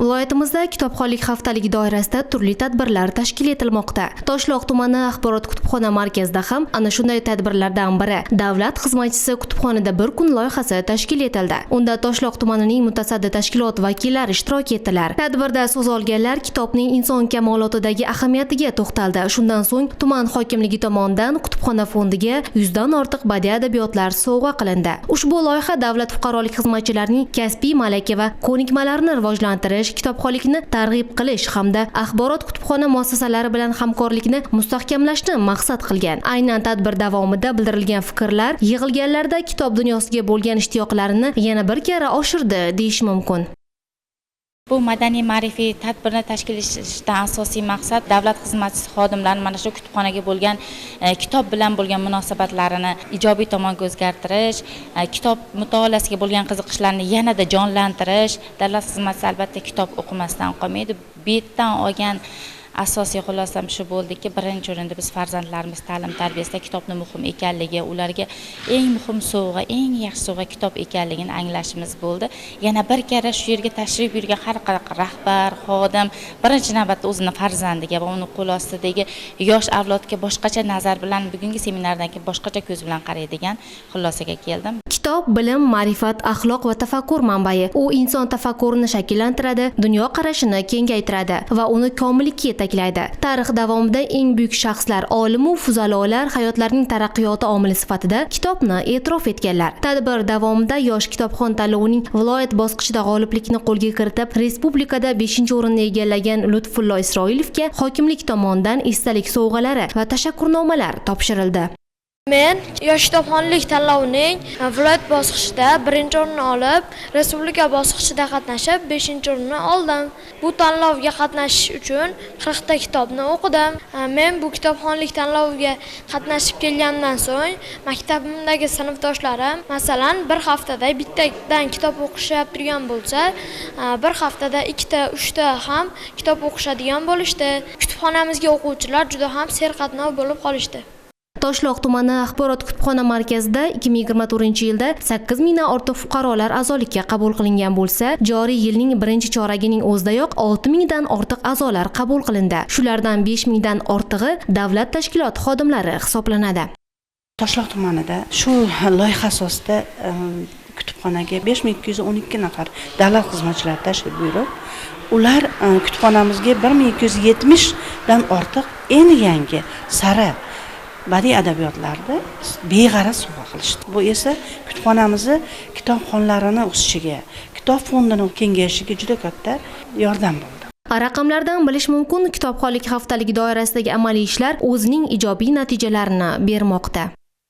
Viloyatimizda kitobxonlik haftaligi doirasida turli tadbirlar tashkil etilmoqda. Toshloq tumani axborot kutubxona markazida ham ana shunday tadbirlardan biri "Davlat xizmatchisi kutubxonada bir kun" loyihasi tashkil etildi. Unda Toshloq tumanining mutasaddi tashkilot vakillari ishtirok etdilar. Tadbirda so'z olganlar kitobning inson kamolotidagi ahamiyatiga to'xtaldi. Shundan so'ng tuman hokimligi tomonidan kutubxona fondiga 100 dan ortiq badiiy adabiyotlar sovg'a qilindi. Ushbu loyiha davlat fuqarolik xizmatchilarining kasbiy malaka va ko'nikmalarini rivojlantirish, kitobxonlikni targ'ib qilish hamda axborot kutubxona muassasalari bilan hamkorlikni mustahkamlashni maqsad qilgan. Aynan tadbir davomida bildirilgan fikrlar yig'ilganlarda kitob dunyosiga bo'lgan ishtiyoqlarini yana bir karra oshirdi deyish mumkin. Bu madaniy ma'rifiy tadbirni tashkil etishdan asosiy maqsad davlat xizmatchisi xodimlarini mana shu kutubxonaga bo'lgan, kitob bilan bo'lgan munosabatlarini ijobiy tomonga o'zgartirish, kitob mutolaasiga bo'lgan qiziqishlarini yanada jonlantirish. Davlat xizmatchisi albatta kitob o'qimasdan qolmaydi. Bu yerdan olgan asosiy xulosam shu bo'ldiki, birinchi o'rinda biz farzandlarimiz ta'lim tarbiyasida kitobni muhim ekanligi, ularga eng muhim sovg'a, eng yaxshi sovg'a kitob ekanligini anglashimiz bo'ldi. Yana bir karra shu yerga tashrif buyurgan har qanaqa rahbar, xodim birinchi navbatda o'zini farzandiga va uni qo'l ostidagi yosh avlodga boshqacha nazar bilan, bugungi seminardan keyin boshqacha ko'z bilan qaraydigan xulosaga keldim. Kitob bilim, ma'rifat, axloq va tafakkur manbai. U inson tafakkurini shakllantiradi, dunyoqarashini kengaytiradi va uni komillikka yetaklaydi. Tarix davomida eng buyuk shaxslar, olimu fuzalolar hayotlarining taraqqiyoti omili sifatida kitobni e'tirof etganlar. Tadbir davomida "Yosh kitobxon" tanlovining viloyat bosqichida g'oliblikni qo'lga kiritib, respublikada 5-o'rinni egallagan Lutfullo Isroilovga hokimlik tomonidan esdalik sovg'alari va tashakkurnomalar topshirildi. Men "Yosh kitobxonlik" tanlovining viloyat bosqichida birinchi o'rinni olib, respublika bosqichida qatnashib, beshinchi o'rinni oldim. Bu tanlovga qatnashish uchun 40 ta kitobni o'qidim. Men bu kitobxonlik tanloviga qatnashib kelgandan so'ng maktabimdagi sinfdoshlarim, masalan, bir haftada bittadan kitob o'qishyaptirgan bo'lsa, bir haftada ikkita, uchta ham kitob o'qishadigan bo'lishdi. Kutubxonamizga o'quvchilar juda ham serqatnov bo'lib qolishdi. Toshloq tumani axborot kutubxona markazida 2024-yilda 8 mingdan ortiq fuqarolar a'zolikka qabul qilingan bo'lsa, joriy yilning birinchi choragining o'zidayoq 6 mingdan ortiq a'zolar qabul qilindi. Shulardan 5 mingdan ortig'i davlat tashkiloti xodimlari hisoblanadi. Toshloq tumanida shu loyiha asosida kutubxonaga 5212 nafar davlat xizmatchilari tashrif buyurib, ular kutubxonamizga 1270 dan ortiq eng yangi sara badiiy adabiyotlarni beg'araz sovg'a qilishdi. Bu esa kutubxonamizni kitobxonlarini o'sishiga, kitob fondini kengayishiga juda katta yordam bo'ldi. Raqamlardan bilish mumkin, kitobxonlik haftaligi doirasidagi amaliy ishlar o'zining ijobiy natijalarini bermoqda.